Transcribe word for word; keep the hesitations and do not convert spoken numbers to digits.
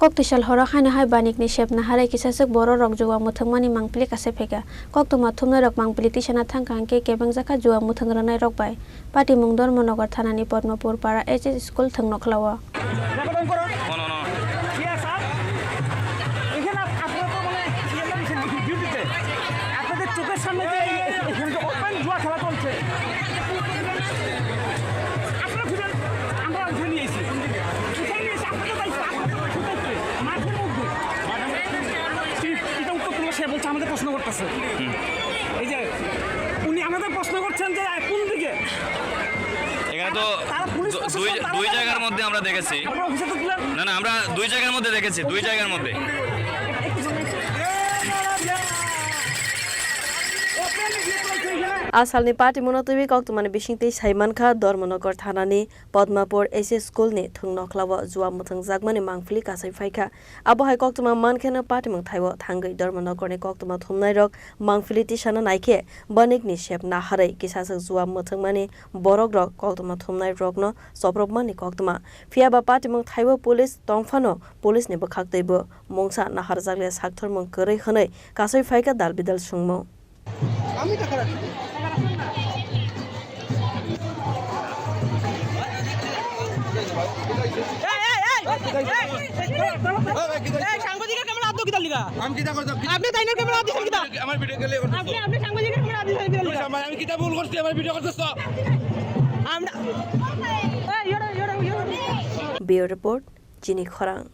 Kok twisal horo haino hai banikni sep naharwi kisaswk bororok juwa mwthwngmani mangpili kasai phaikha. Koktwma thumnairok mangpili tisana thangkha hwnkhe kebengjak kha juwa mwthwng rwnairok bai. Patimung Dharmanagar thanani Padmapur para H S school thwngnokhla o. আপনাদের চোখের সামনে যে এই, এই, এখানে যে ওপেন জুয়া খেলা চলছে, আপনারা খুঁজেন, আমরা উঠে নিয়ে এসেছি। উঠে নিয়ে এসে আপনাদের দায়িত্ব, আপনাদের দায়িত্ব, মাঠের মধ্যে। এটা উত্তর তুলবে, সে বলছে আমাদের প্রশ্ন করতেছে। এই যে উনি আমাদের প্রশ্ন করছেন যে কোন দিকে? এখানে তো তারা পুলিশ দু-, দুই, প্রশাসন, তারা দুই তারা জায়গার মধ্যে আমরা দেখেছি। আপনারা অফিসে তো তুলেন। না, না, আমরা দুই জায়গার মধ্যে দেখেছি, দুই জায়গার মধ্যে। A salni patimungno twiwi koktwmani bisingtwi saimankha Dharmanagar thanani Padmapur S S school ni thwngnokhla o juwa mwthwngjakmani mangpili kasai phaikha. Abo hai koktwma mankheno patimung thaio thangwi Dharmanagarni koktwma thumnairok mangpili tisana naikhe banikni sep naharwi kisaswk juwa mwthwngmani borokrok koktwma thumnairokno chopropmani koktwma. Phiyaba patimung thaio police tongphano police ni bwkhaktwibo mungsa naharjakle sakthormung kwrwi hwnwi kasui phaikha dal bidal swngmung. সাংবাদিকের ক্যামেরা আদৌ কিতার লিগা? আমি কিতা করতাম? আপনি তাইনের ক্যামেরা আদৌ কিতার লিগা? আমার ভিডিও গেলে করতেছো। আপনি, আপনি সাংবাদিকের ক্যামেরা আদৌ কিতার লিগা? আমি কিতা ভুল করছি? আমার ভিডিও করতেছো। আমরা, এই, ইয়ে, ইয়ে, ইয়ে। Bureau report, Chini Khorang.